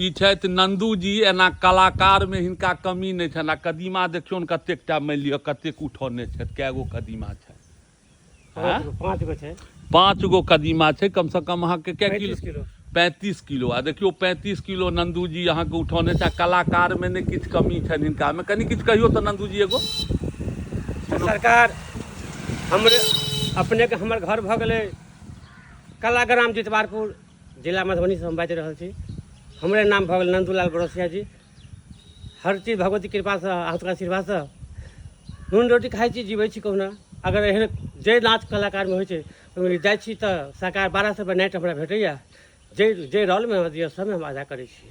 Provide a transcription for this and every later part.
ई छथि नन्दू जी। एना कलाकारमे हिनका कमी नहि छनि। आ कदीमा देखियौन कतेक टा, मानि लिअ कतेक उठौने छथि, कए गो कदीमा छनि? 5 गो छै। 5 गो कदीमा छै। कमसँ कम अहाँके कए किलो? 35 किलो। 35 किलो। आ देखियौ, 35 किलो नन्दू जी अहाँके उठौने छै। आ कलाकारमे नहि किछु कमी छनि हिनकामे। कनि किछु कहियौ तऽ नन्दू जी एगो। सरकार, हमरे अपनेके हमर घर भऽ गेलै कलाग्राम जितवारपुर, जिला मधुबनीसँ हम बाजि रहल छी। हमरे नाम भऽ गेल नन्दूलाल बरसिया जी। हर चीज भगवती कृपासँ, अहाँसभके आशीर्वादसँ नून रोटी खाइ छी, जीबै छी कहुना। अगर एहन जे नाच कलाकारमे होइ छै ओहिमे जाइ छी तऽ सरकार 1200 रुपैआ नाइट हमरा भेटैए। जे जे रोलमे हमरा दिअ सबमे हम अदा करै छी।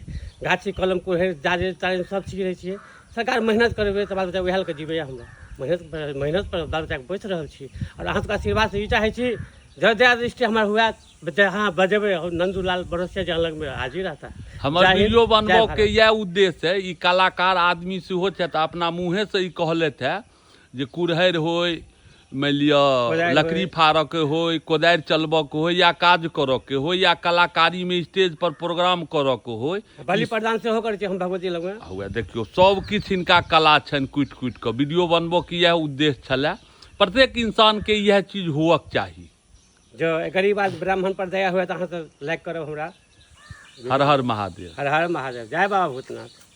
गाछी कलम कुहरि जाजे ताजे सब चीज रहै छियै। सरकार, मेहनत करबै तऽ बाल बच्चा उएह लऽ कऽ जीबैए। हमरा मेहनत मेहनत पर बाल बच्चाके पोसि रहल छी आओर अहाँ सबके आशीर्वादसँ ई चाहै छी, जँ दया दृष्टि हमर हुए जे अहाँ बजेबै, नन्दूलाल बरसिया जी अहाँ लगमे हाजिर रहता। हमर जय हिन्द, वीडियो जय बनबऽके भारत। इएह उद्देश्य है। ई कलाकार आदमी सेहो छथि, अपना मुँहेसँ ई कहलथि है जे कुरहरि होय, मानि लिअ कोदारि लकड़ी होय। फाड़ऽके होय, कोदारि चलबऽके होय, या काज करऽके होय, या कलाकारीमे स्टेज पर प्रोग्राम करऽके होय, बलि प्रदान सेहो करै छी हम भगवती लगमे। हुए देखियौ, सब किछु हिनका कला छनि कुटि कुटि कऽ। वीडियो बनबऽके इएह उद्देश्य छलए। प्रत्येक इंसानके इएह चीज हुअके चाही। जँ गरीब आदमी ब्राह्मण पर दया हुए तऽ अहाँ सब लाइक करब हमरा। हर हर महादेव। हर हर महादेव। जय बाबा भूतनाथ।